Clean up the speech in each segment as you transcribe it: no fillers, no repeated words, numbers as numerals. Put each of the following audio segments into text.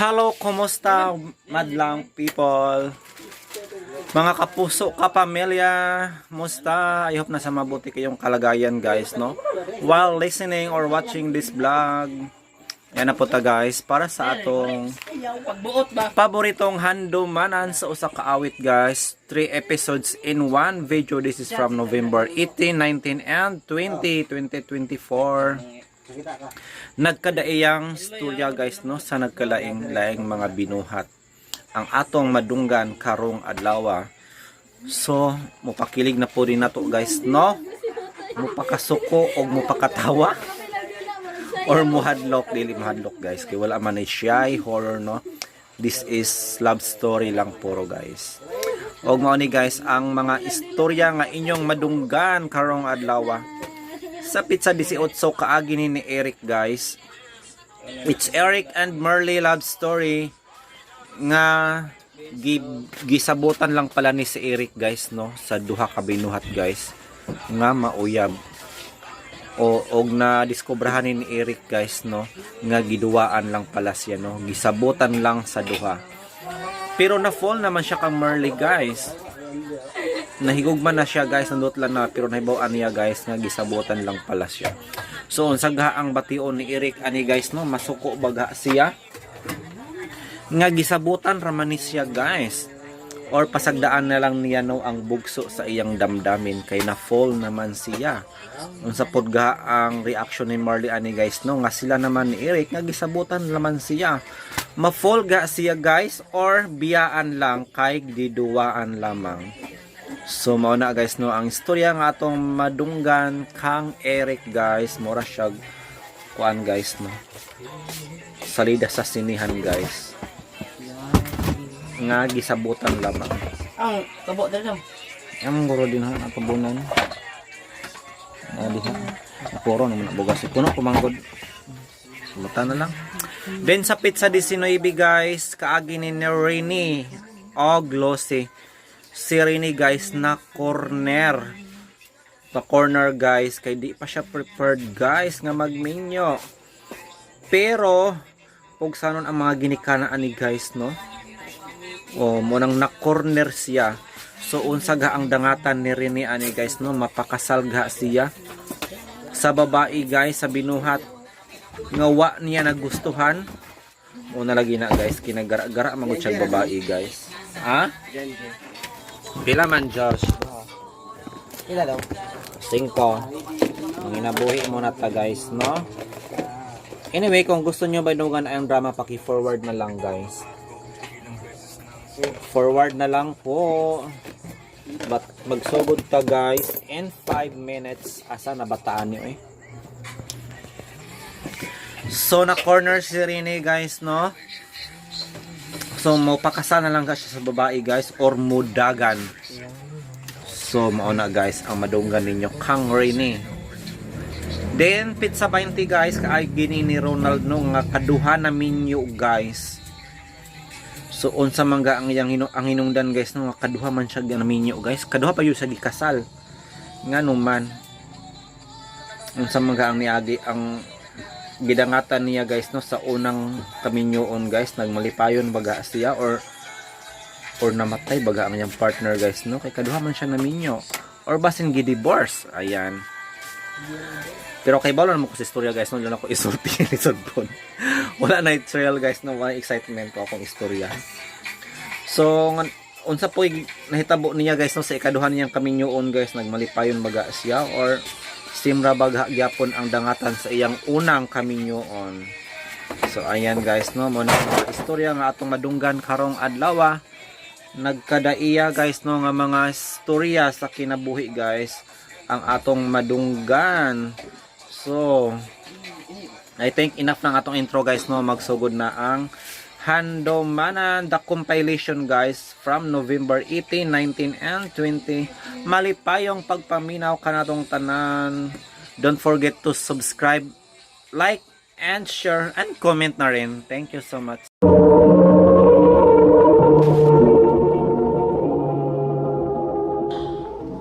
Hello, kumusta, madlang people? Mga kapuso, kapamilya, musta? I hope nasa mabuti kayong kalagayan, guys, no? While listening or watching this vlog, yan na po ta, guys, para sa atong Pagbuot ba? Paboritong handumanan sa usa ka awit, guys. 3 episodes in one video. This is from November 18, 19, and 20, 2024. Nagkadaiyang storya, guys, no, sa nagkalaing laing mga binuhat ang atong madunggan karong adlaw. So mupakilig na po rin nato, guys, no, mupakasuko og mupakatawa or muhadlok. Dili muhadlok, guys, kay wala man ni siya horror, no. This is love story lang puro, guys. Og mao ni, guys, ang mga istorya nga inyong madunggan karong adlaw. Sa petsa 18, kaagi ni Eric, guys. It's Eric and Merly love story nga gisabutan lang pala ni si Eric, guys, no, sa duha ka binuhat, guys, nga mauyab o og na diskubrahan ni Eric, guys, no, nga giduwaan lang pala siya, no, gisabutan lang sa duha, pero na fall naman siya kang Merly, guys. Nahigugma na siya, guys, nandot lang na, pero nahibaw-an niya, guys, nga gisabutan lang pala siya. So unsa ga ang bation ni Eric ani, guys, no? Masuko baga siya nga gisabutan raman ni siya, guys, or pasagdaan na lang niya, no, ang bugso sa iyang damdamin kay na fall naman siya? Unsa pod ga ang reaction ni Marley ani, guys, no, nga sila naman ni Eric nga gisabutan naman siya? Ma-fall ga siya, guys, or biyaan lang kay giduwaan lamang? So mao na, guys, no, ang istorya nga atong madunggan kang Eric, guys. Mura siya kuan, guys, no, salida sa sinihan, guys, nga gisabutan lamang. Ang tabo dali lang. Ang guro din ha, natabunan. Na diha. Puro naman ang bugas. Puno kumanggod. Sumutan na lang. Then sa petsa 19, guys, kaagi ni Rene og Glossy. Si Rene, guys, na corner. Pa corner, guys, kay di pa siya prepared, guys, nga magminyo. Pero pugsanon ang mga ginikana ani, guys, no? O mo nang na corner siya. So unsa ga ang dangatan ni Rene ani, guys, no? Mapakasal ga siya sa babae, guys, sa binuhat nga wa niya nagustuhan? Una lagi na, guys, kinagara-gara man gud siya babae, guys. Ha? Pila man, Josh? Pila daw? Singko. Manginabuhi muna ta, guys, no? Anyway, kung gusto nyo ba ang drama, paki-forward na lang, guys. Forward na lang po. But magsugod ta, guys, in 5 minutes. Asa na bataan niyo eh? So na corner si Rene, guys, no? So mo pakasal na lang ka siya sa babae, guys, or mudagan. So mao na, guys, ang madunggan ninyo kang Rene. Then petsa 20, guys, kay gini ni Ronald, no, nga kaduha na minyo, guys. So unsa man ga ang iyang ang hinungdan, guys, no, nga kaduha man siya na minyo, guys. Kaduha pa yun sa gikasal. Ngano man? Unsa man ga ang niagi ang gidangatan niya, guys, no, sa unang kaminyoon, guys? Nagmalipayon baga siya or namatay baga ang iyang partner, guys, no, kay kaduha man siya naminyo, or basin gi-divorce? Ayan. Pero kay balo naman ko sa istorya, guys, no, wala ko isulti ni Sudpon. Wala na trail, guys, no, wala excitement ko akong istorya. So unsa po nahitabo niya, guys, no, sa ikaduha niyang kaminyoon, guys? Nagmalipayon baga siya or simra baga gyapon ang dangatan sa iyang unang kaminyoon? So ayan, guys, no, mo na ang mga istorya nga atong madunggan karong adlaw. Nagkadaiya, guys, no, nga mga istorya sa kinabuhi, guys, ang atong madunggan. So I think enough ng atong intro, guys, no. Magsugod na ang Handumanan the compilation, guys, from November 18, 19 and 20. Malipayong pagpaminaw kanatong tanan. Don't forget to subscribe, like and share and comment na rin. Thank you so much.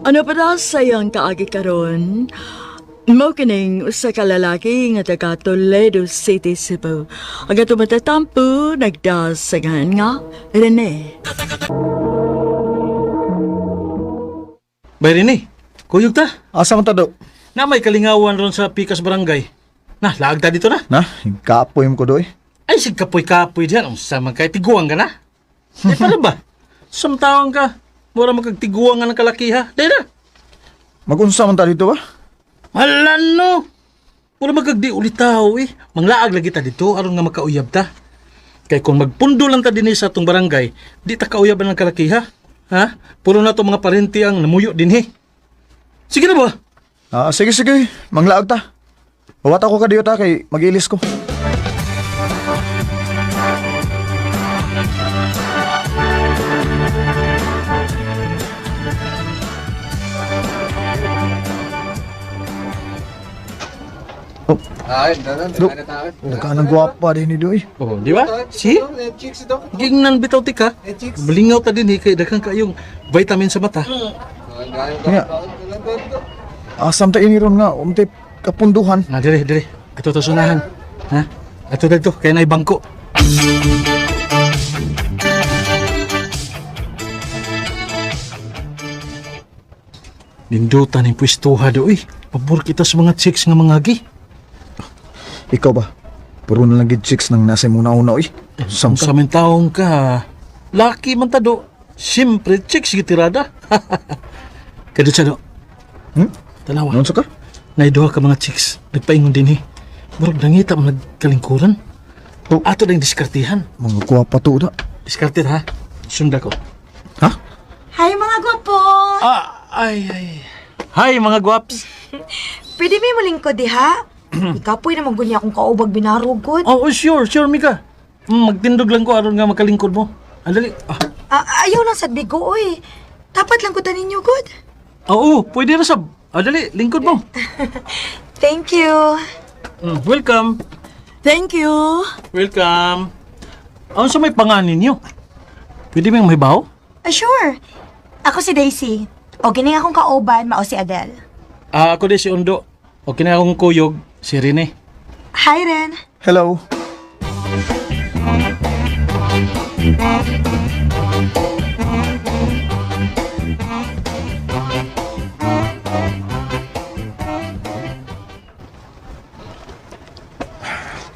Ano pa na sayang kaagi karon? Mao kining usa ka lalaki nga taga Toledo City, Cebu. Ang atong matatampo nagdasagan nga Rene. Bay Rene, kuyog ta. Asa man ta do? Na may kalingawan ron sa Pikas Barangay. Na, laag ta dito na. Na, kapoy mo ko doy. Ay, sig kapoy-kapoy diyan. Unsa man kay tiguang ka na. Eh, para ba? Samtawang ka. Mura magkagtiguang nga ng kalakiha. Dahil na. Magunsa man ta dito ba? Hala no. Mura magkagdi ulit tao eh. Manglaag lagi ta dito aron nga makauyab ta. Kay kung magpundo lang ta dinhi sa atong barangay, di ta kauyaban ng kalakiha. Ha? Puro na to mga parente ang namuyo dinhi. Sige na ba? Ah, sige sige, manglaag ta. Wata ko kadiyo ta kay magilis ko. Oh. Do, nagkaanang gwapa din ni Doy. Oh, di ba? See? Gingnan bitaw ti ka. Malingaw ta din eh, kay daghan kayong vitamin sa mata. Nga. Asam ta ini ron nga, umti kapunduhan. Na dire dire. Ato to sunahan. Ha? Ato dito kay nay bangko. Nindutan ning pwestuha do eh. Pabor kita sa mga chicks nga mga gi. Ikaw ba? Puro na lang gid chicks nang nasa imong nauna oy. Sam Kung ka. sa min taong ka, laki man ta do. Siyempre, chicks gitirada. Kaya siya do. Hmm? Tanawa. Noon sa ka? Naiduha ka mga chicks. Nagpaingon din eh. Murag nangita mo nagkalingkuran. Oh. Ato na yung diskartihan. Mga gwapa to da. Diskarte ha. Sunda ko. Ha? Hi mga gwapo! Ah, ay, ay. Hi mga guwaps. Pwede may mulingkod diha? Ikaw po'y naman gunya akong kaubag binarugod. Oh, oh, sure, sure Mika. Magtindog lang ko aron nga makalingkod mo. Andali. Ah, Ah, ayaw lang sa bigo, oy. Dapat lang ko tanin niyo, good. oo, pwede na sab. Andali, lingkod mo. Thank you. Welcome. Thank you. Welcome. Ano sa may panganin niyo? Pwede may mahibaw? Ah, sure. Ako si Daisy. O kining akong kauban, mao si Adele. Ah, ako din si Ondo. Okay na akong kuyog, si Rene. Hi, Ren. Hello.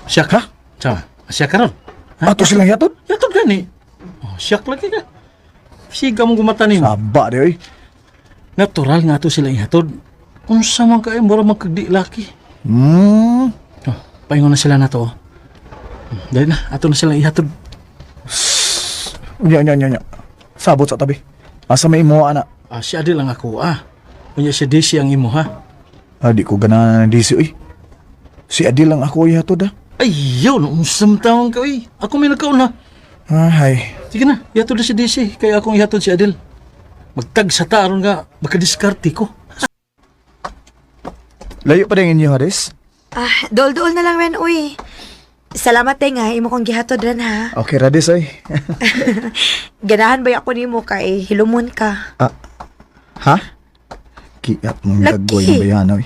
Siya ka? Siya, siya ka ron. Ato silang yatod? Yatod gani. Oh, siya lagi ka. Siga mong gumata nimo. Saba di oy. Natural nga to sila ihatod. Unsa man kay mura magkagdi laki. Oh, paingon na sila na to. Oh. Dali na, ato na sila ihatod. Nya nya nya nya. Sabot sa tabi. Asa may imo ana? Ah, si Adel ang ako ah. Unya si Daisy ang imo ha. Ah, di ko ganahan ng DC oy. Si Adil lang ako ihatod ah. Ay, yaw, no, unsam taon ka oy. Ako may nagkaon ha. Ah, hay. Sige na, ihatod na si Daisy. Kaya akong ihatod si Adel. Magtag sa ta aron nga makadiskarte ko. Layo pa din inyo, Hades. Ah, dool-dool na lang, Ren, uy. Salamat eh nga, imo kong gihatod, Ren, ha? Okay, Rades oy. Ganahan ba ako nimo kay hilumon ka? Ah, ha? Kiat mong Laki. gagawin yung bayana oy.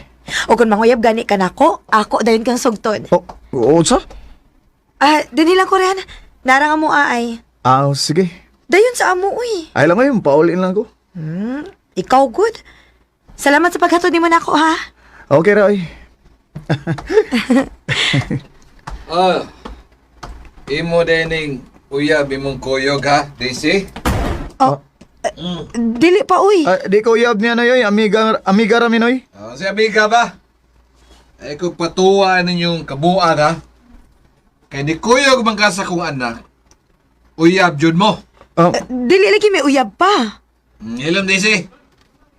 O kung manguyab gani ka nako, ako dayon kang sugtod. Oh, oo, sa? Ah, dinhi lang ko, Ren. Narang amo aay. Ah, sige. Dayon sa amo, uy. Ay lang ngayon, paulin lang ko. Ikaw, good. Salamat sa paghatod nimo nako, ha? Okay ra oy. Ah, imo dining uyab imong kuyog ha, Daisy? Oh, dili pa, uy. Ah, di ko uyab niya na yoy, amiga amiga ra minoy. Ah, si amiga ba? Ay kung patuwa ninyong kabuan ha. Kay ni kuyog man ka sa kong anak, uyab jud mo. Ah, Dili lagi may uyab pa. Ilom Daisy.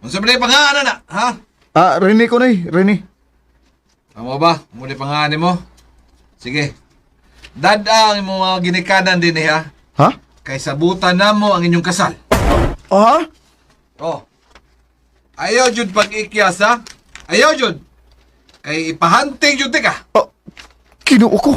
Unsa man pangalan na, ha? ah, Rene ko noy, Rene. Amo ba? Mo ni pangalan mo? Sige. Dada ang imong mga ginikanan din eh, ha. Ha? Kay sabutan na mo ang inyong kasal. Ah? Oh. Ayaw jud pag-ikyas ha. Ayaw jud. Kay ipahanting jud ka. Ah, kinuo ko.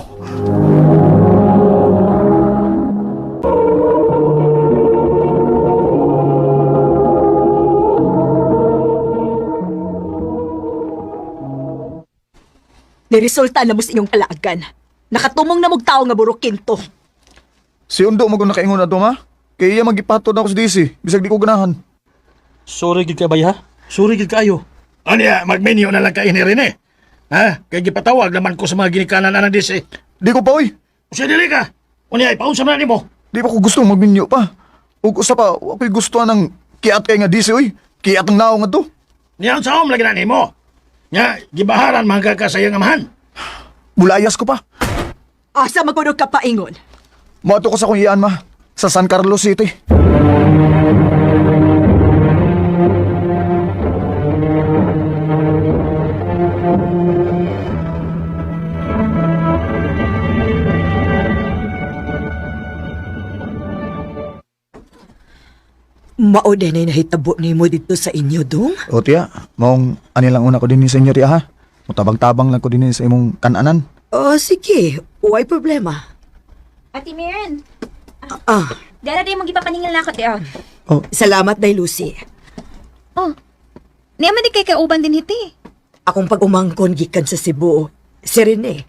Niresulta na mo sa inyong kalaagan. Nakatumong na mog tao nga burukinto. Si Undo mo nakaingon na to, ma. Kay iya magipatod ako sa DC. Bisag di ko ganahan. Sorry gid ka bay ha. Sorry gid kaayo. Anya, magmenyo na lang kay ni Rene. Ha? Kay gipatawag naman ko sa mga ginikanan na ng DC. Di ko pa, oy. Usa dili ka. Unya, ipaunsa man na nimo. Di pa ko gusto magminyo pa. Ug usa pa, ako'y gusto ng kiat kay nga DC, oy. Kiat ang naong nga to. Niya sa om lagi na nimo. Nya, gibaharan man ka ka sa iyang amahan. Mulayas ko pa. Asa magpunog ka paingon? Moadto ko sa akong iyaan, ma. Sa San Carlos City. Mao din ay nahitabo nimo dito sa inyo, dong? O tiya, maong ani lang una ko din sa inyo tiya ha. Mutabang-tabang lang ko din sa imong kananan. Oh, sige. Way problema. Ate Miren, Ah, dara din mong gipapaningil na ako, te. Oh. salamat day Lucy. Oh. Niya man di kay kauban din hiti. Akong pag-umangkon gikan sa Cebu. Si Rene.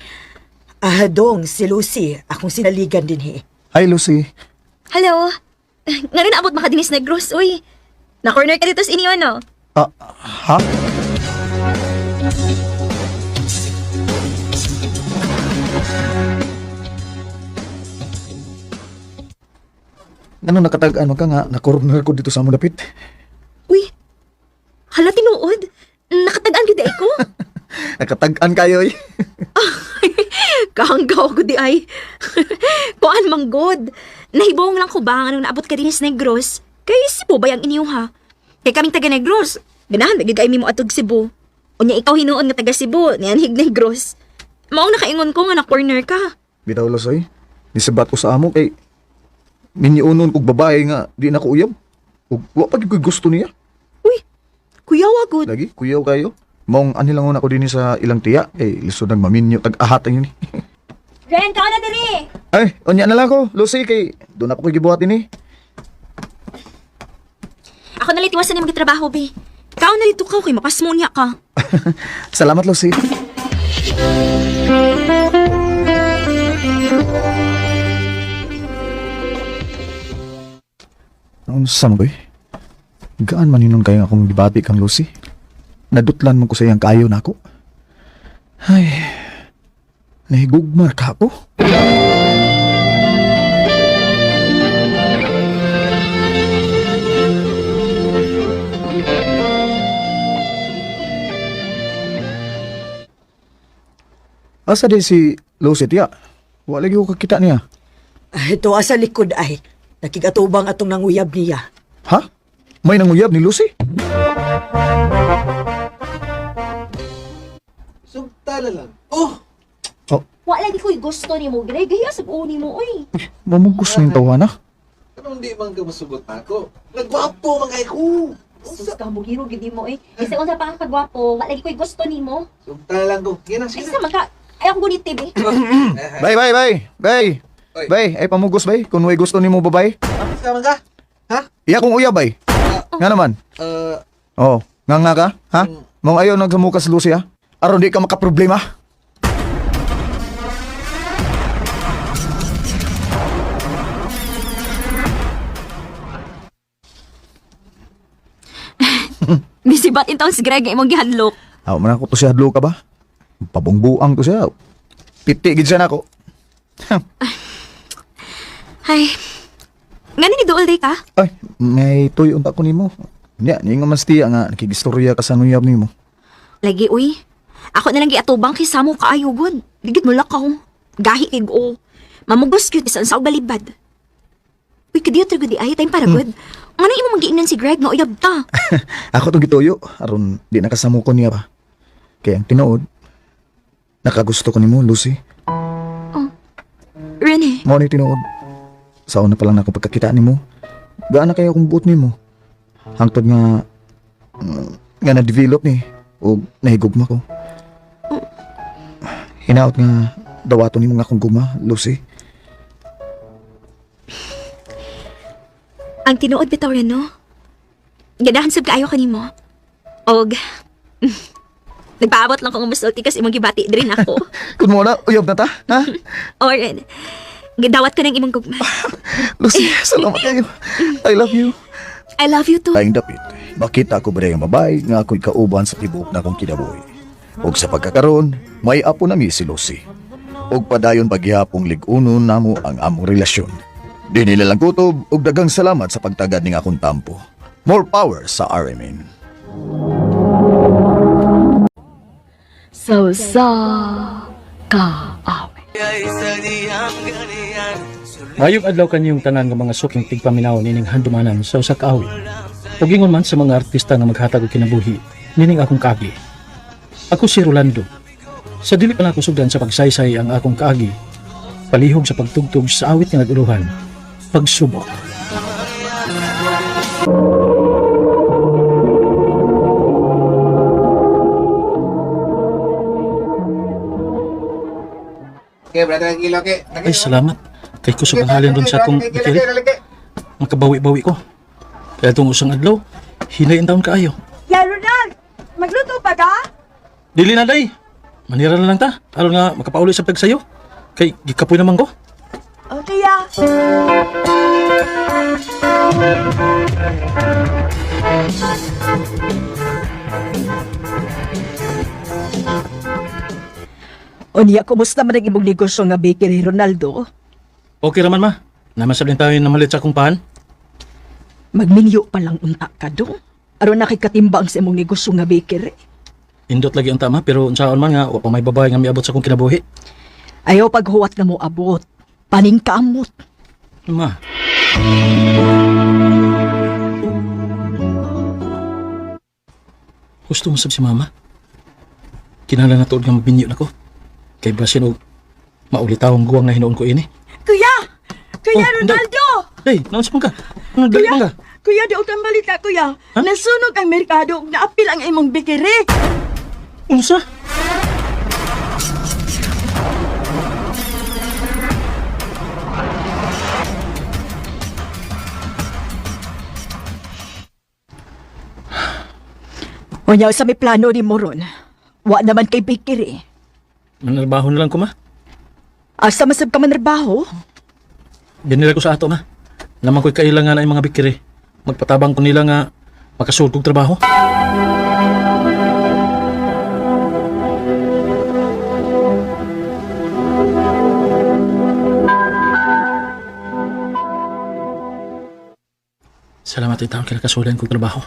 Ah, dong, si Lucy. Akong sinaligan din he. Hi Lucy. Hello. Nga rin naabot makadinis na gross, uy. Na-corner ka dito sa inyo, no? Ah, ha? Ano nakatag-an man ka nga, na-corner ko dito sa among dapit. Uy. Hala, tinuod. Nakatag-an gyud ay ko. Nakatag-an kayo eh. Kahanggaw ko di ay. Kuan mang god. Nahibong lang ko ba anong naabot ka din sa Negros? Kay Cebu ba yang inyo ha? Kay kaming taga Negros. Ganahan ba gyud kay mi mo atog Cebu. Unya ikaw hinuon nga taga Cebu, nianhig Negros. Mao nakaingon ko nga na corner ka. Bitaw Losoy, nisabat ko sa amo kay minyunon kog babae nga di na ko uyab. Ug wa pa gyud ko'y gusto niya. Uy, kuyawa gud. Lagi, kuyaw kayo. Maong ani lang una ko dinhi sa ilang tiya kay lisod nang maminyo tag ahat ang yun. Ren, kao na diri. Ay, unya na lang ko, Lucy kay doon ako ko'y gibuhat ini. Ako na litiwasan ni magitrabaho be. Kao na dito ka kay mapasmo niya ka. Salamat, Lucy. Unsa man koy? Gaan man hinon kayo akong gibati kang Lucy. Nadutlan man ko sa iyang kayo nako. Ay, nahigugmar ka ako. Asa di si Lucy tiya? Wala lagi ko kakita niya. Ah, ito asa likod ay. Nakigatubang atong nanguyab niya. Ha? May nanguyab ni Lucy? Sugta na lang. Oh! Oh, Wa lagi ko'y gusto nimo, Greg. Gahiya sa buo nimo, uy. mamugos na yung tawana. Anong di man ka masugot ako? Nagwapo man kay ko! Sus ka mo giro gid mo eh. Bisag unsa pa ka kagwapo, wa lagi ko'y gusto nimo. Sugta na lang ko. Gina, Ay sige sa maka ay ako gunit be. Bay, bay, bay! Bay! Oy. Bay, ay pamugos bay. Kung may gusto nimo babay. Sa man ka? Ha? Iya kong uyab bay. Nga naman. Oh, nga nga ka? Ha? Mong ayaw nagsamukas Lucy ha? Aron di ka makaproblema. Misibat in taon si Greg nga imong gihadlok. Aw, man ako to siya hadlo ka ba? Pabungbuang to siya. Piti gid siya nako. Ay. Ngani ni duol day ka? Ay, may tuyo unta ko nimo. Nya, ni nga man siya nga nakigistorya ka sa nuyab nimo. Lagi uy. Ako na lang giatubang kay samo kaayo gud. Digid mo lakaw. Gahi kay go. Mamugos gyud bisan sa og balibad. Uy, kadiyo gud di ay time para gud. Ngano imo magiingnan si Greg nga uyab ta? Ako tong gituyo aron di nakasamuko niya ba. Kaya ang tinuod, nakagusto ko nimo, Lucy. Rene, Mao ni tinuod. Sa una pa lang nako pagkakita nimo. Gaana kayo akong buot nimo. Hangtod nga nga na-develop ni og nahigugma ko. Hinaot nga dawaton nimo nga akong gugma, Lucy. ang tinuod bitaw Reno. Ganahan sab kaayo kanimo. Og Nagpaabot lang kong musulti kasi imong gibati diri nako. Kun mo na, uyab na ta, ha? Oren, gidawat ko ng imong gugma. Lucy, salamat kayo. I love you. I love you too. Tayong dapit, makita ko ba ang babae nga ako'y kauban sa tibuok na akong kinabuhi. Og sa pagkakaroon, may apo nami si Lucy. Og padayon paghihapong lig-unon namo ang among relasyon. Di nila lang kutob og dagang salamat sa pagtagad ning akong tampo. More power sa RMN. So sa kaawit. Mayong adlaw kanyong tanan nga mga suking tigpaminaw nining handumanan sa usa ka awit. Ug ingon man sa mga artista nga maghatag og kinabuhi nining akong kaagi. Ako si Rolando. Sa dili pa nako sugdan sa pagsaysay ang akong kaagi, palihog sa pagtugtog sa awit nga naguluhan, pagsubok. Okay, brother, kilo, okay. Ay, salamat. Kay kusog ang halin ron sa akong bikiri. Makabawi-bawi ko. Kaya itong usang adlaw, hinay ang taon kaayo. Ya, Ronald! Magluto pa ka? Dili na day. Manira na lang ta. Aron nga makapauli sa pagsayo. Kay gikapoy naman ko. Okay, ya. Unya, kumusta man ang imong negosyo nga bakery, Ronaldo? Okay raman ma. Naman tayo namalit sa akong pahan. Magminyo pa lang unta ka do. Aron nakikatimbang sa imong negosyo nga bakery. Indot lagi ang tama pero unsaon man nga wa pa may babae nga miabot sa akong kinabuhi. Ayaw paghuwat nga mo abot. Paningkamot. Ma, gusto mo sab si mama. Kinahanglan na tuod nga magbinyo nako. Kay basin og maulitawong guwang nga hinuon ko ini. Kuya! Kuya Oh, hindi. Ronaldo! Hey, naunsa man ka? Ano dali man ka? Kuya, di ang balita, kuya. Ha? Nasunog ang merkado ug naapil ang imong bakery. Unsa? Unya sa may plano ni Moron. Wa naman kay bakery. Manarbaho na lang ko ma. Asa masab ka manrabaho? Dinila ko sa ato ma. Naman ko'y kailangan ay mga bikiri. Magpatabang ko nila nga makasulod kog trabaho. Salamat ay taon kinakasulan kong trabaho.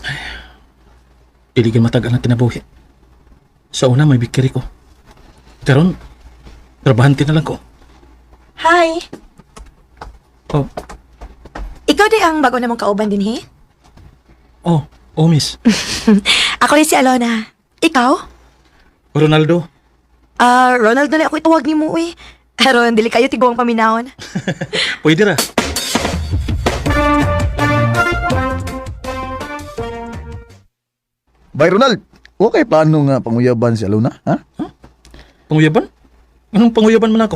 Ay, dili gyud matag ang kinabuhi. Sa una may bikiri ko. Karon, trabahante na lang ko. Hi! Oh, Ikaw di ang bago namang kauban din, he? oh, oh miss. Ako rin si Alona. Ikaw? Ronaldo. Ah, Ronald na lang ako itawag ni mo, eh. Aron, dili kayo tiguang paminahon. Pwede ra. Bye, Ronald. Okay, plano nga panguyaban si Alona, ha? Panguyaban? Anong panguyaban man ako?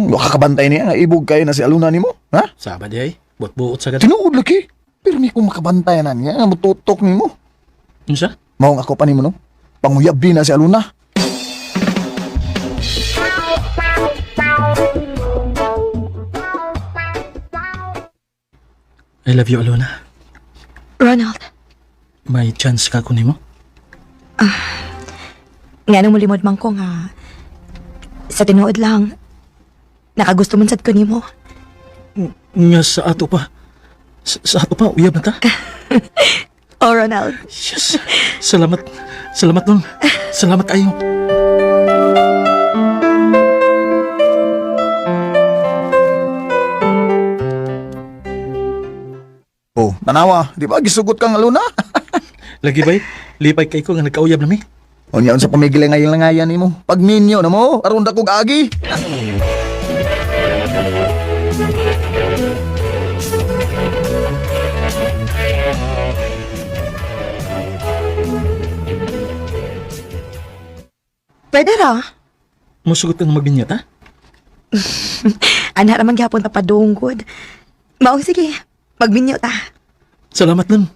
Wakakabantay niya nga ibog kayo na si Alona nimo, ha? Saba di ay. Buot-buot sa gata. Tinuod lagi. Pero ni kung makabantay na niya, nga mututok nimo. Unsa? Maong ako pa nimo no. Panguyab din na si Aluna. I love you, Alona. Ronald, May chance ka ko nimo? nga nung mulimod man ko nga, sa tinuod lang, nakagusto man sad ko nimo. Nga sa ato pa. Sa ato pa, uyab na ta. Oh, Ronald. Yes. Salamat. Salamat nun. Salamat kayo. Oh, tanawa, di ba gisugot kang Aluna? Lagi bay, lipay kay ko nga nagkauyab na mi. Unya unsa pamigilay ngayon langayan nimo? Pagminyo na mo, aron dakog agi. Pwede ra. Musugot ka nga magbinyat, ha? Ana raman gyapon ta padunggod. Maong sige, magminyo ta. Salamat nun.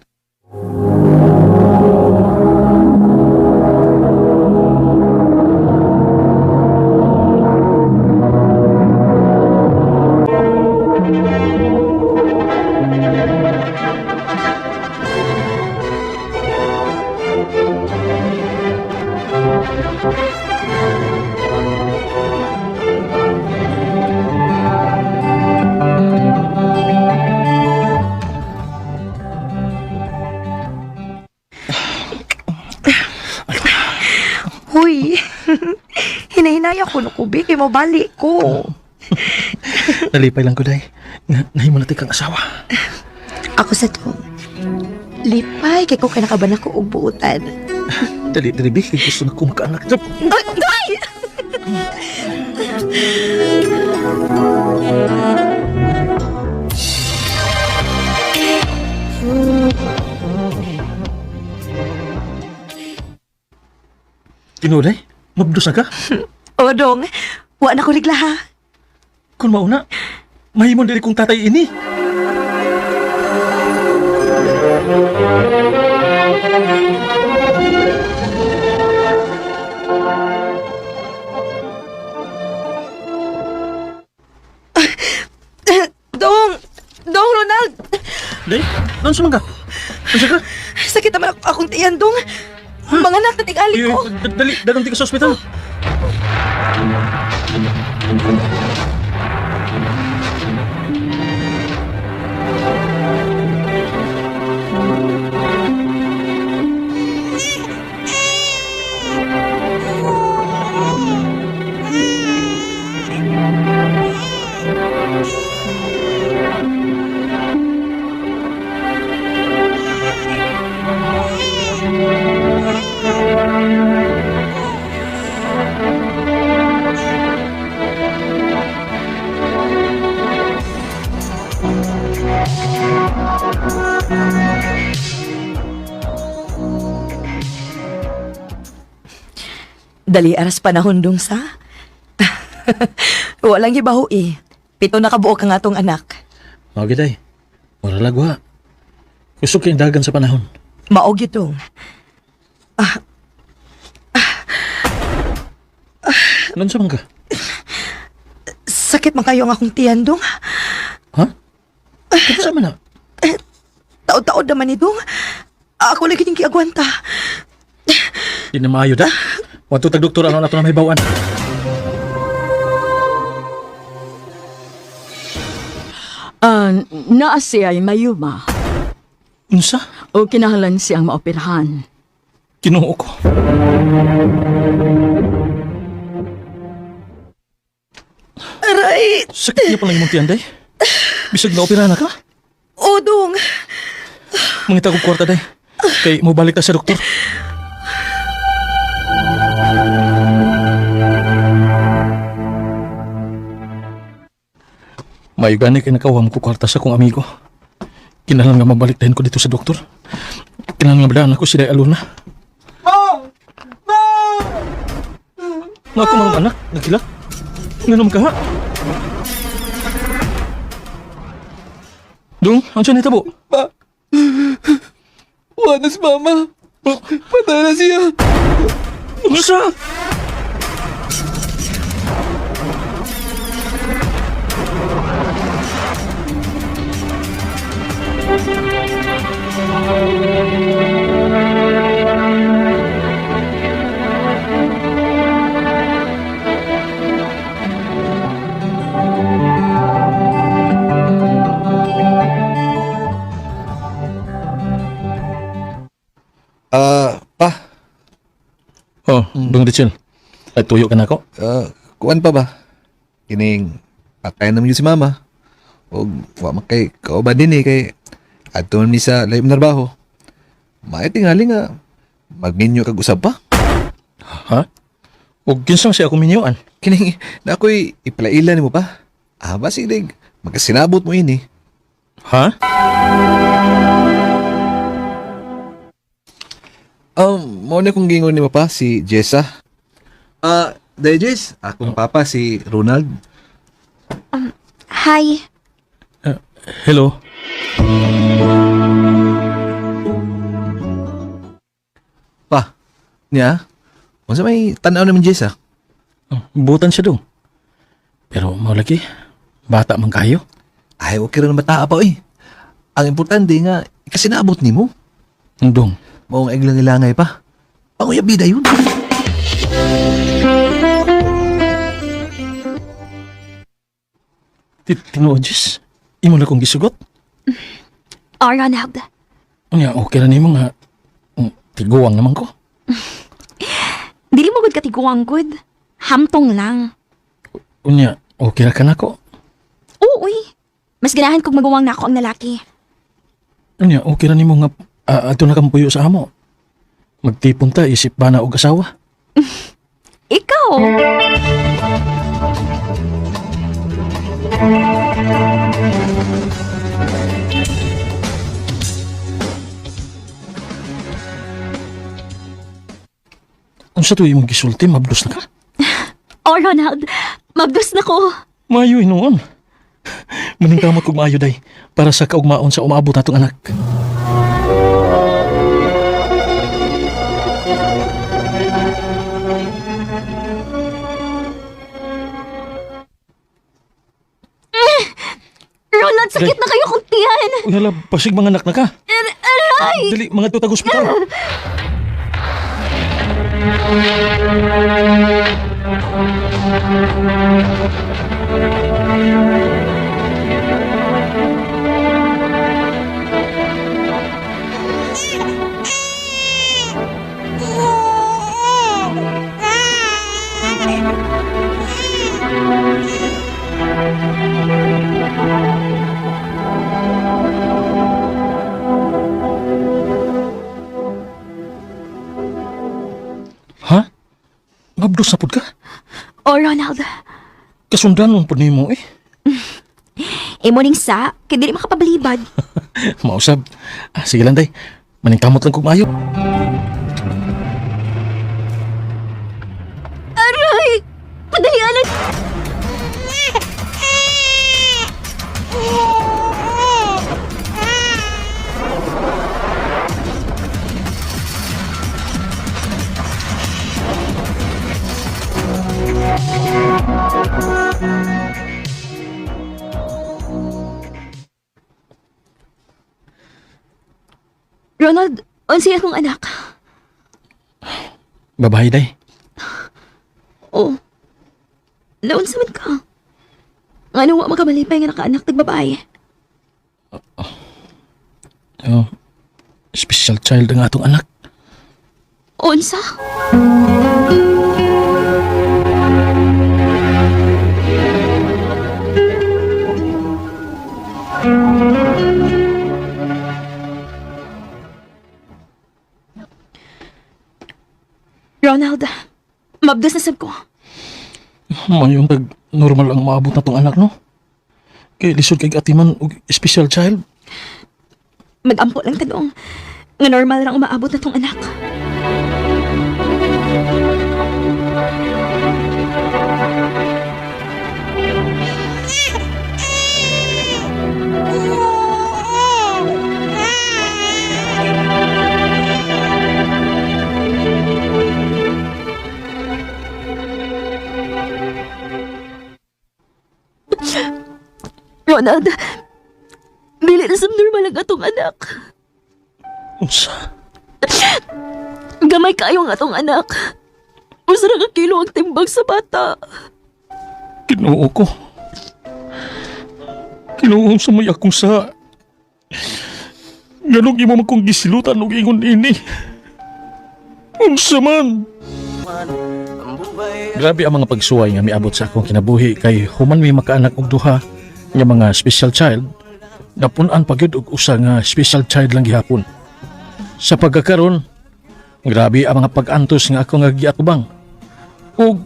kuno ko, bi. Kay mabali ko. Nalipay lang ko, day. Nga, nahimo na kang asawa. Ako sa to. Lipay, kay ko kinakaban ako og buutan. Dali, dali, bi. Kay gusto na ko makaanak. Ay, day! Tinuod, day. Mabdos na ka. O, dong. Wa na ko rigla, ha? Kung mauna, mahimong dili kong tatay ini. Dong! Dong, Ronald! Day, naunsa man ka? Unsa ka? Sakit naman ako, akong tiyan, dong. Mga anak, natingali Ay, ko. ay, Dali, dadong ka sa ospital. Dali aras panahon dong sa. Walang gibaho eh. 7 na kabuok ang atong anak. Mao gid, day. Mura lagwa. Kusog kayong dagan sa panahon. Maog yun dong. Naunsa man ka? Sakit man kayo ang akong tiyan dong. Ha? Unsa man na? Taod-taod naman ni dong. Ako lagi yung giagwanta. Di na maayo da. Wadto tag doktor ano na to na may bawan. Ah, naa siya ay mayuma Unsa? o kinahanglan siyang maoperahan. Ginoo ko. Aray! Sakit niya pala imong tiyan, day. Bisag na opera na ka. O dong! Mangita kog kwarta, day. Kay mobalik ta sa doktor. Mayo gani kay nakawam ko kwarta sa kong amigo. Kinahanglan nga mabalik dahin ko dito sa doktor. Kinahanglan nga madaan ako si Day Aluna. Ma! Ma! Nga ako marong anak, nagkilak. Nganom ka ha? Dung, ang siya nitabo? Pa! Wala na si mama. Patay na siya. Unsa? Ah, pa. Oh, Dung Richel. Ay, tuyo ka na ako. Ah, kuan pa ba? Kining patay naman yun si mama. Og wa man kay kauban din eh kay adto man mi sa layo trabaho. May tingali nga magminyo kag usab pa. Ha? O ginsang siya ako minyuan. Kining na ako'y iplaila nimo pa. Ah, basig dig magkasinabot mo ini. Ha? Mao na kong gingon nimo pa si Jessa. Ah, uh, Jess, akong papa si Ronald. Hi. Hello? Pa. Niya. Unsa may tan-aw naman Jessa? Oh, butan siya dong. Pero mao lagi, bata man kayo. Ay, okay ra na bata pa oy. Ang importante nga ikasinabot nimo. Dong, Mao ang iglang-ilangay pa. Panguyab bida yun. tinuod, Jess. Imo na kong gisugot. Oh, Ronald. Unya, okay ra nimo nga. Tiguang naman ko. Dili mo gud katiguang gud. Hamtong lang. Unya, okay ra ka nako. Oo, uy. Mas ganahan kog maguwang nako ang lalaki. Unya, okay ra nimo nga adto na kang puyo sa amo. Magtipon ta isip bana og asawa. Ikaw! Unsa to imong gisulti, mabdos na ka? Oh, Ronald, mabdos na ko. Maayo hinuon. Maningkamot kog maayo day para sa kaugmaon sa umaabot natong anak. Ronald, sakit na kayo kong tiyan. Uy, hala, pasig mga anak na ka. Aray! Dili, mga tutag ospital. Ha? Mabdos na pud ka? Oh, Ronald, Kasundanon pud nimo eh. imo ning sa, kay dili makapabalibad. Mausab. Ah, sige lang day. Maningkamot lang kog maayo. Aray! Padalian na! Ronald, unsay akong anak? Babae day. Oh. Naunsa man ka? Ngano wa makamalipay nga nakaanak tag babae? Oh, special child ang atong anak. Unsa? Ronald, mabdos na sab ko. Mayong tag normal ang maabot na tong anak no. Kay lisod kay atiman og special child. Magampo lang tadong. Nga normal lang umaabot na tong anak. Ronald, dili na sa normal ang atong anak. Unsa? Gamay kayo ang atong anak. Usa ra ka kilo ang timbang sa bata. Ginoo ko. Ginoo sa may akong sa. Nganong imo man kong gisilutan og ingon ini. Unsa man? Grabe ang mga pagsuway nga miabot sa akong kinabuhi kay human mi makaanak og duha nga mga special child, napun-an pa gyud og usa nga special child lang gihapon. Sa pagkakaron, grabe ang mga pag-antos nga ako nga giatubang. Ug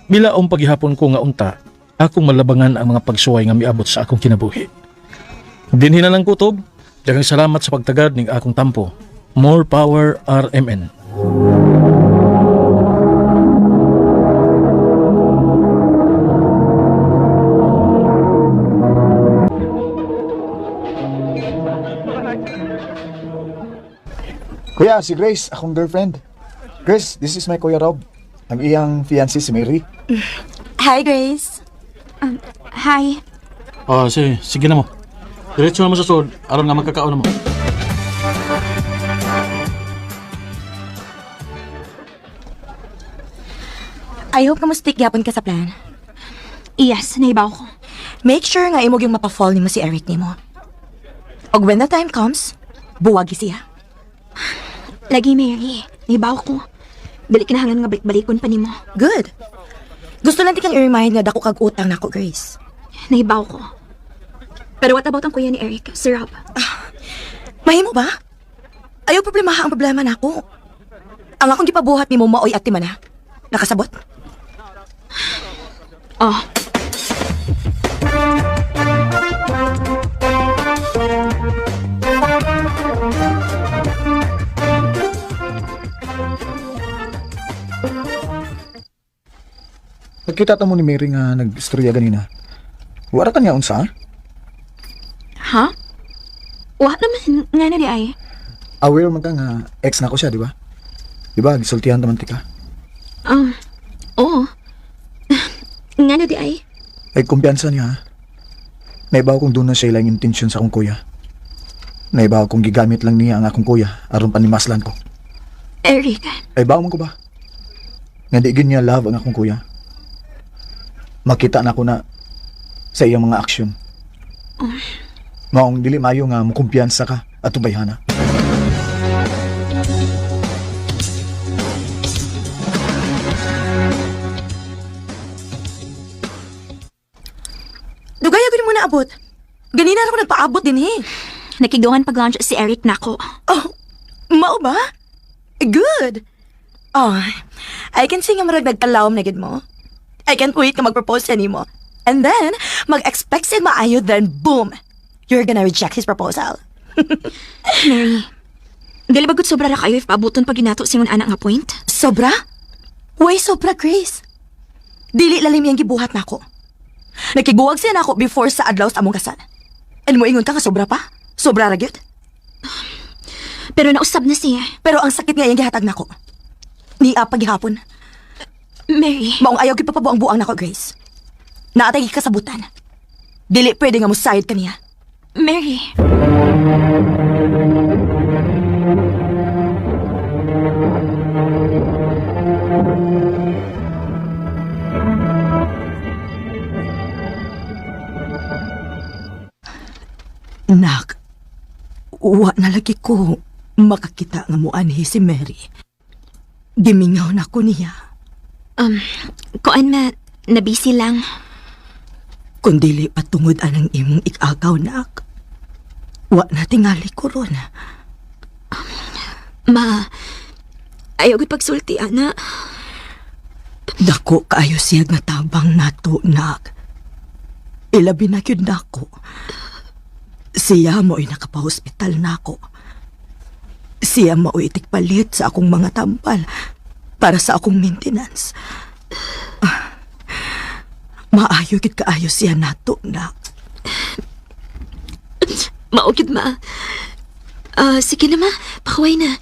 milaom paghihapon ko nga unta, akong malabangan ang mga pagsuway nga miabot sa akong kinabuhi. Dinhi na lang kutob, daghang salamat sa pagtagad ning akong tampo. More power RMN. Kuya, si Grace, akong girlfriend. Grace, this is my Kuya Rob. Ang iyang fiancé si Mary. Hi, Grace. Hi. Oh, sige, sige na mo. Diretso na mo sa sud, aron nga magkakaon na mo. I hope kamustik gyapon ka sa plan. Yes, naibaw ko. Make sure nga imo yung mapa-fall nimo si Eric nimo. Og when the time comes, buwagi siya. Lagi, Mary. Naibaw ko. Dili kinahanglan nga balik-balikon pa nimo. Good. Gusto lang di kang i-remind nga dako kag utang nako, Grace. Nahibaw ko. Pero what about ang kuya ni Eric, si Rob? Mahimo ba? Ayaw problema ang problema nako. Ang akong gipabuhat nimo maoy ati man ha. Nakasabot? Oh. Nagkita ta mo ni Mary nga nag-istorya ganina. Wala ka niya unsa? Ha? Wa naman, nga na di ay. Aware man ka nga ex na ko siya, di ba? Di ba, gisultihan naman ti ka. Oo. Nga na di ay. Ay, kumpiyansa niya, ha? Naibaw kong doon na siya ilang intensyon sa akong kuya. Naibaw kong gigamit lang niya ang akong kuya aron panimaslan ko. Eric, Ay, bawo man ko ba? Nga di gyud niya love ang akong kuya. Makita na ko na sa iyang mga aksyon. Maong dili mayo nga mukumpiyansa ka at tubayhana. Dugay ako mo naabot. Ganina ra ko nagpaabot din eh. Nakigduhan pag-lunch si Eric nako. Oh, mao ba? Good. Oh, I can see nga marag nagkalawom na gid mo. I can't wait nga mag-propose sa nimo. And then, mag-expect siya maayo, then boom! You're gonna reject his proposal. Mary, dili ba gud sobra ra kayo if paabuton pag ginato singon anak nga point? Sobra? Way sobra, Grace. Dili lalim yung gibuhat nako. Nakiguwag siya nako before sa adlaw sa among kasal. And mo ingon ka nga sobra pa? Sobra ra gyud? Pero nausab na siya. Pero ang sakit nga iyang gihatag nako. Niya paghapon. Mary, Maong ayaw gyud papabuang-buang nako, Grace. Naatay kasabutan. Dili pwede nga musayod kaniya. Mary. Nak, wa na lagi ko makakita nga muanhi si Mary. Gimingaw na ko niya. Kuan ma, nabisi lang. Kung dili patungod anang imong ikagaw, nak. Wa na tingali ko ron. Ma, ayaw gud pagsulti, ana. Dako kaayo siya nga tabang nato, nak. Ilabi na gyud nako. Siya mo'y nakapahospital nako. Siya mo'y itikpalit sa akong mga tambal para sa akong maintenance. Ah, maayo gid kaayo siya nato, nak. Mao gyud ma. Ah, sige na ma, pakaway na.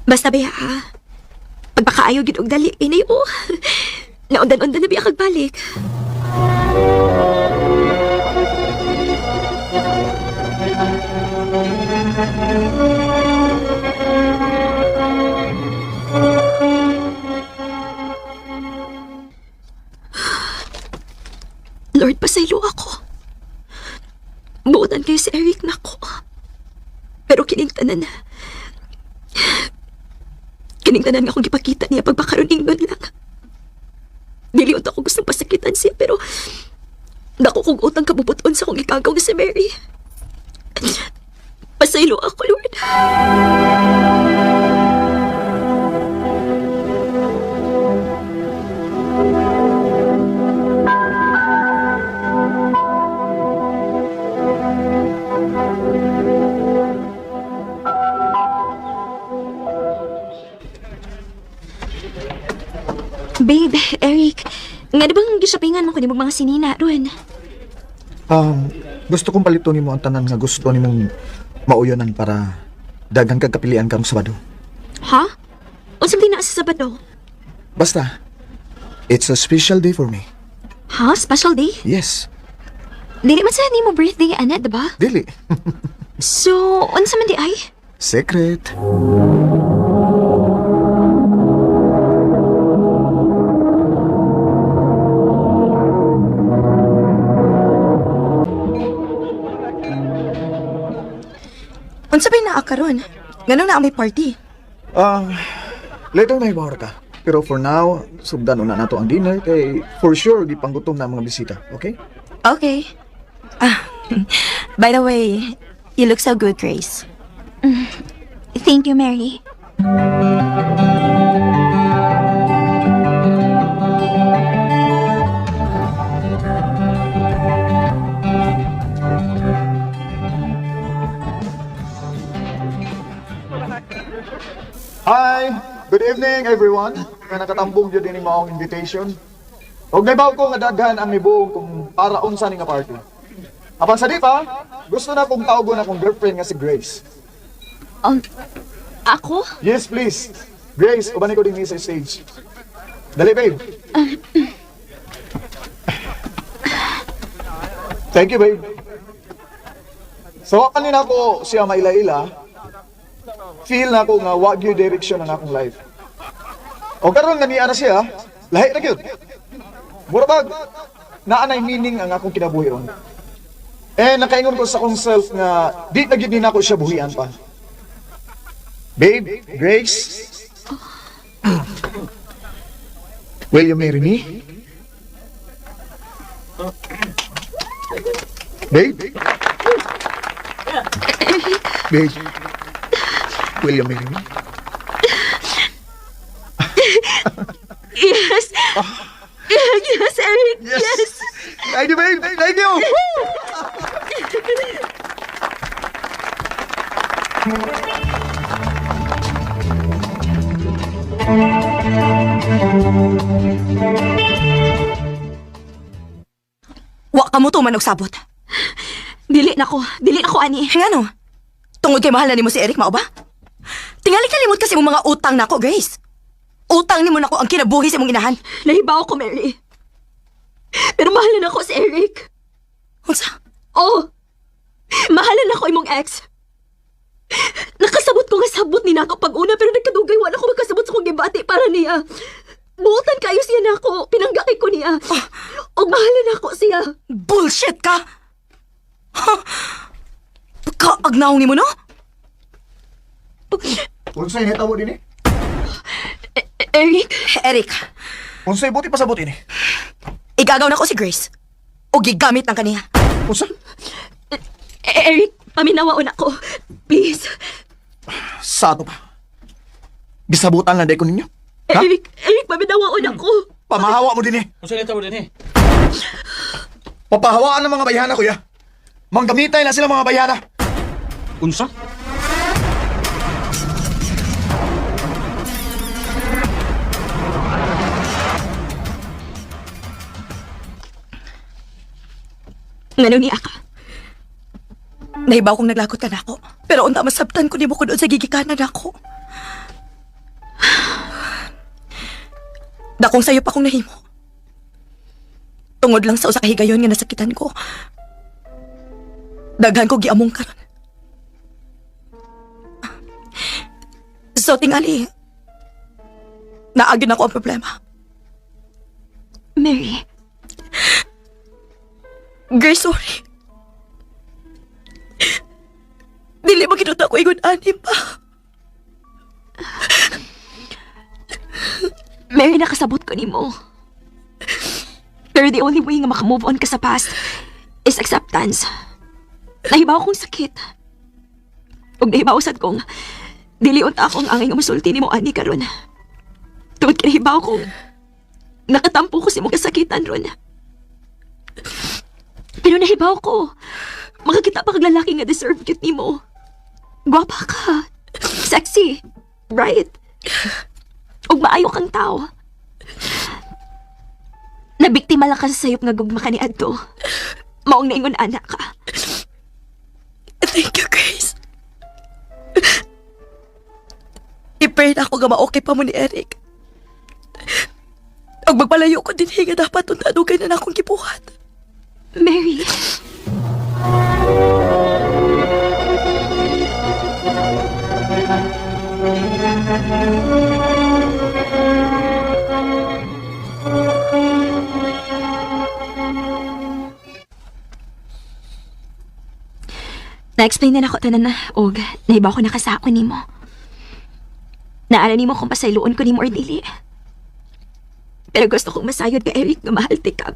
Basta ba ha? Pagpakaayo gyud og dali inay oh. Naundan-undan na biya kagbalik. Lord, pasaylo ako. Buotan kayo si Eric nako. Pero kining tanan na. Kining tanan nga akong gipakita niya pagpakaroon ingon lang. Dili unta ko gustong pasakitan siya pero dako kong utang kabubuton sa akong ikagaw nga si Mary. Pasaylo ako, Lord. Babe, Eric, nga di bang gishoppingan mo ko ni mga sinina ron? Gusto kong paliton nimo ang tanan nga gusto nimong mauyonan para daghang kag kapilian karong Sabado. Ha? Unsa man na sa Sabado? Basta, it's a special day for me. Ha? Special day? Yes, Dili man sa nimo birthday, ana, diba? dili. So, unsa man di ay? Secret. Unsa bay naa karon? Nganong naa may party? Later may bawar ka. Pero for now, sugdan una nato ang dinner kay for sure gipanggutom na ang mga bisita, okay? Okay. Ah, by the way, you look so good, Grace. Thank you, Mary. Hi! Good evening, everyone. Nga nakatambong jud ini maong invitation. Og nabaw ko nga daghan ang nibuong kung para unsa ni nga party. Apan sa di pa, gusto na kong tawgon akong girlfriend nga si Grace. Ako? Yes, please. Grace, uban ko din sa stage. Dali, babe. Thank you, babe. So, kanina ko siya maila-ila, feel na ko nga wag yung direction ang akong life. O karon nga niya na siya, lahi na gyud. Mura bag, naa nay meaning ang akong kinabuhi ron. Eh, nakaingon ko sa akong self nga di na gyud ni nako siya buhian pa. Babe, Grace, will you marry me? Babe? Babe, will you marry me? Yes! Yes, Eric! Yes! Thank you, babe! Thank you! Wa ka mo tuman og sabot. Dili na ko. Dili na ko, ani. Ngano? Tungod kay mahal na nimo si Eric mao ba? Tingali kalimot kasi imong mga utang nako, Grace. Utang nimo nako ang kinabuhi sa imong inahan. Nahibaw ko, Mary. Pero mahal na ko si Eric. Unsa? Oh! Mahal na ko imong ex. Nakasabot ko nga sabot ni nako pag una pero nagkadugay wala ko makasabot sa kong gibati para niya. Buotan kayo siya nako, pinanggakay ko niya. Og mahal na ko siya. Bullshit ka! Ha? Pagkaagnaw nimo no? Unsay nitabo din eh? Eric, Eric, Unsay buti pasabot ini? igagaw na ko si Grace. O gigamit ng kaniya. Unsa? Eric, paminawaon ako. Please. Sa ato pa. Gisabutan lang ko ninyo. Ha? Eric, Eric, paminawaon ako. Pamahawa mo din eh. Unsa nitabo din eh? Papahawaan ng mga bayhana, kuya. Manggamitay na sila mga bayhana. Unsa? Ngano niya ka? Nahibaw kong naglakot ka nako. Pero unta masabtan ko nimo kun sa gigikanan nako. Dakong sayo pa kong nahimo. Tungod lang sa usa ka higayon nga nasakitan ko. Daghan ko giamong karon. So tingali, naagin ako ang problema. Mary, Grace, sorry. Dili mo kinuta ko ingon ani pa. Mary, nakasabot ko nimo. Pero the only way nga makamove on ka sa past is acceptance. Nahibaw kong sakit. Ug nahibaw sad kong dili unta akong angay nga musulti nimo ani karon. Tungod kay nahibaw kong nakatampo ko sa imong kasakitan ron. Pero nahibaw ko, makakita pa kag lalaki nga deserve cute nimo. Gwapa ka. Sexy. Right? Ug maayo kang tao. Nabiktima lang ka sa sayop nga gugma ka ni Adto. Maong naingon anak ka. Thank you, Grace. I-pray na ako nga ma-okay pa mo ni Eric. Ug magpalayo ko din nga dapat unta dugay na akong gibuhat. Mary. Na-explain na nako tanan na og nahibaw ko nakasako nimo. Naala nimo kung pasayloon ko nimo or dili. Pero gusto kong masayod ka, Eric, nga mahal ti ka.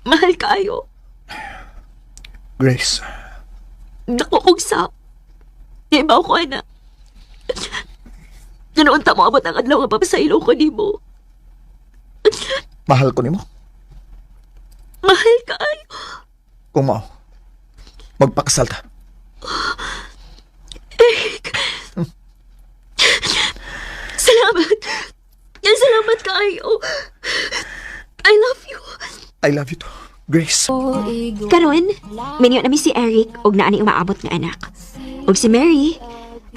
Mahal kayo. Grace, Dako kong sap. Ibaw ko na. Ganoon ta mo abot ang adlaw nga papasaylo ko nimo. mahal ko nimo. Mahal kayo. Kung mao, magpakasal ta. Eric. Salamat. Salamat kayo. I love you. I love you too, Grace. Karon, minyo nami si Eric og naa ni umaabot nga anak. Og si Mary,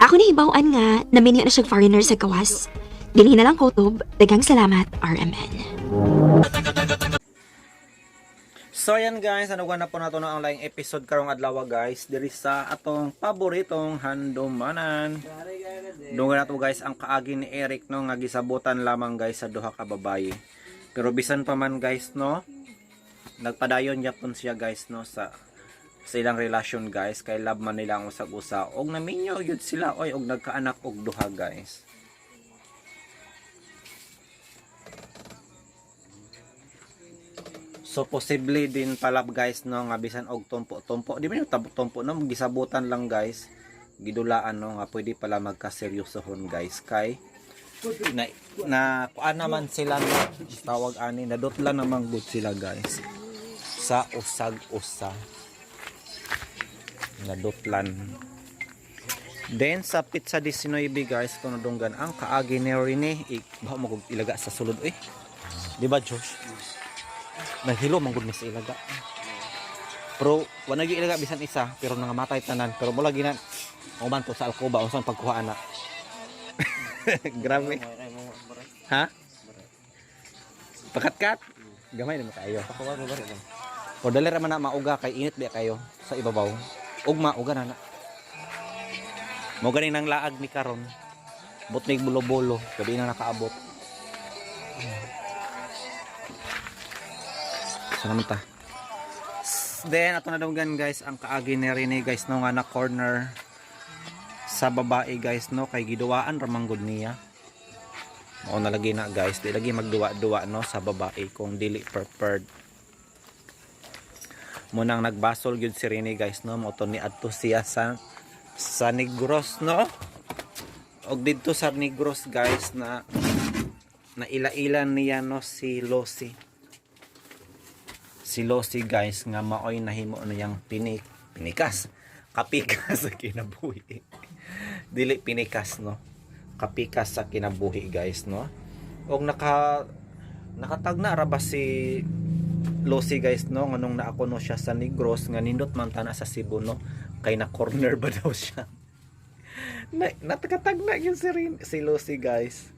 ako nahibaw-an nga naminyo na siyang foreigner sa gawas. Dinhi na lang kutob. Daghang salamat, RMN. So ayan guys, ano na po nato na ang laing episode karong adlaw guys diri sa atong paboritong handumanan. Dunggan nato guys ang kaagi ni Eric no nga gisabutan lamang guys sa duha ka babaye. Pero bisan pa man guys no, nagpadayon gyapon siya guys no sa ilang relasyon guys kay love man nila ang usag-usa og naminyo gyud sila oy og nagkaanak og duha guys. So posible din pala guys no nga bisan og tumpo-tumpo. Di man yung tumpo no gisabutan lang guys. Gidulaan no nga pwede pala magkaseryosohon guys kay na na kuan naman sila no tawag ani nadutla naman good sila guys sa usag-usa nadutlan. Then sa Pizza 19 guys, tunudunggan ang kaagi ni Rene, ba mo kog ilaga sa sulod eh. Di ba Josh? Naghilo man gud mi sa ilaga. Pero wala gyud ilaga bisan isa, pero nangamatay tanan, pero mula gina uman to sa alkoba unsa ang pagkuha ana. Grabe. Ha? Pakatkat. Gamay na kayo. O dali ra man na mauga kay init ba kayo sa ibabaw. Ugma uga na na. Mo gani nang laag ni karon. Butnig bulo-bulo, gabi na nakaabot. Sa naman ta. Then ato na dunggan guys ang kaagi ni Rene guys no nga na corner sa babae guys no kay giduwaan ra man gud niya. Mao na lagi na guys, di lagi magduwa-duwa no sa babae kung dili prepared. Munang nagbasol gyud si Rene guys no mo to ni adto siya sa Negros no. Og didto sa Negros guys na naila-ila niya no si Losi. Si Losi guys nga maoy nahimo niyang pinikas kapikas sa kinabuhi. Dili pinikas no. Kapikas sa kinabuhi guys no. Og nakatagna ra ba si Losi guys no nganong naako no siya sa Negros nga nindot man tana sa Cebu no kay na corner ba daw siya. Na natakatagna yun si si Losi guys.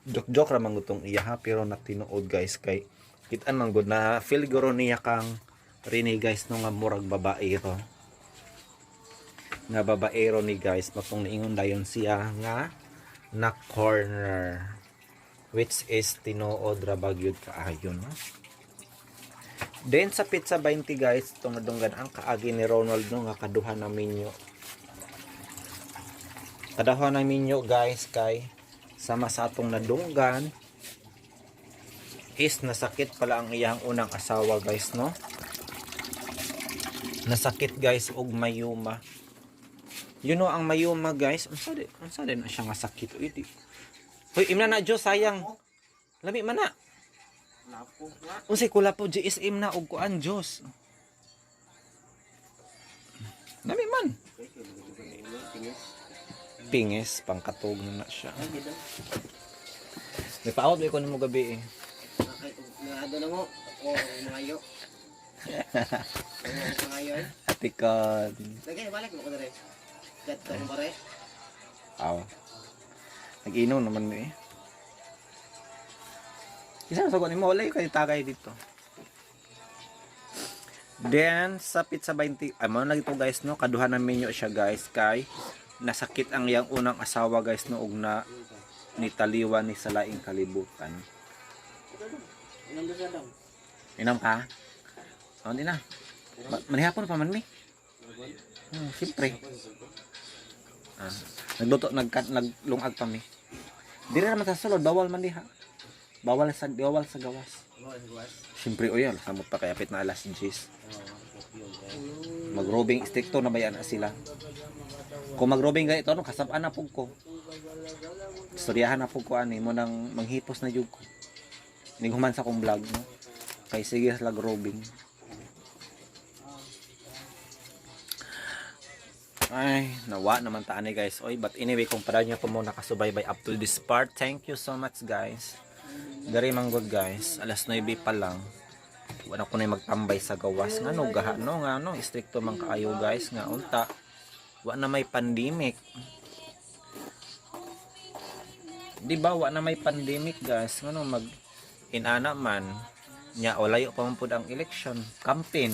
Joke-joke ra man gud iya ha pero natinuod guys kay kitan man gud na feel guro niya kang Rene guys no nga murag babaero. Nga babaero ni guys matong niingon dayon siya nga na corner which is tinuod ra ba gyud kaayo no. Then sa Pizza 20 guys, tungadunggan ang kaagi ni Ronald no nga kaduha na minyo. Kaduha na minyo guys kay sama sa atong nadunggan is nasakit pala ang iyang unang asawa guys no. Nasakit guys og mayuma. You know ang mayuma guys, unsa di na siya nga sakit uy di. Hoy imna na Diyos sayang. Lami man na. Unsay kula po GSM na og kuan Diyos. Lami man. Pingis pangkatog na na siya. May paawat ba ko nimo gabi eh. Nangado na mo. Ako, mga yo. Mga yo eh. Atikon. Lagay, balik mo ko na rin. Gat ko bare. Aw. Nag-inom naman eh. Isa na sagot nimo wala yung kay tagay dito. Then sa Pizza 20, ay mo lagi to guys no, kaduha na menu siya guys kay nasakit ang iyang unang asawa guys no og na nitaliwan ni sa laing kalibutan. Inom ka? Oh, di na. Manihapon pa man mi. Siyempre. Ah, nagluto, naglungag pa mi. Diri naman sa sulod, bawal man diha. Bawal sa gawas. Siyempre, oy, samot pa kay apit na alas 10. Magrobing stricto na bayan na sila. Kung magrobing ganito, ano, kasabaan na pug ko. Istoryahan na pug ko ani mo nang manghipos na jud ko. Nighuman sa akong vlog, no? Kay sige sila grobing. Ay, nawa naman taan eh, guys. Oy, but anyway, kung para niyo po mo nakasubaybay up to this part, thank you so much, guys. Dari man good, guys. Alas 9 pa lang. Wala ko na magtambay sa gawas. Nga no, gaha no, nga no. Stricto man kaayo, guys. Nga unta. Wa na may pandemic. Di ba, wa na may pandemic, guys. Nga no, mag inana man. Nya, walayo pa man pud ang election campaign,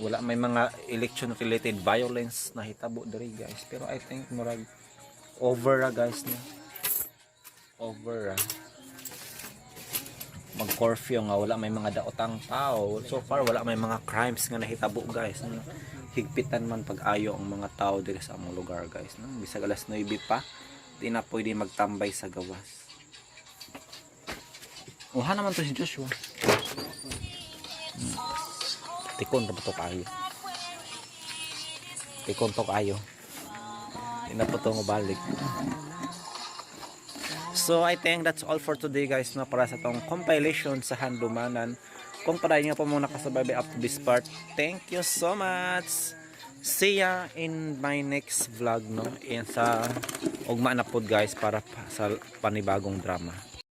wala may mga election related violence na hitabo diri, guys, pero I think murag over ra, guys, no, over ra mag curfew nga wala may mga daotang tao. So far wala may mga crimes nga nahitabo, guys, no? Higpitan man pag-ayo ang mga tao diri sa among lugar, guys, no? Bisag alas 9 pa, di na pwede magtambay sa gawas. Uha naman to si Joshua. Tikon ra ba to kayo? Tikon to kayo. Di na po to balik. So I think that's all for today, guys, no, para sa tong compilation sa handumanan. Kung para nyo po muna nakasubaybay up to this part, thank you so much. See ya in my next vlog, no, in sa ugma na pod, guys, para sa panibagong drama.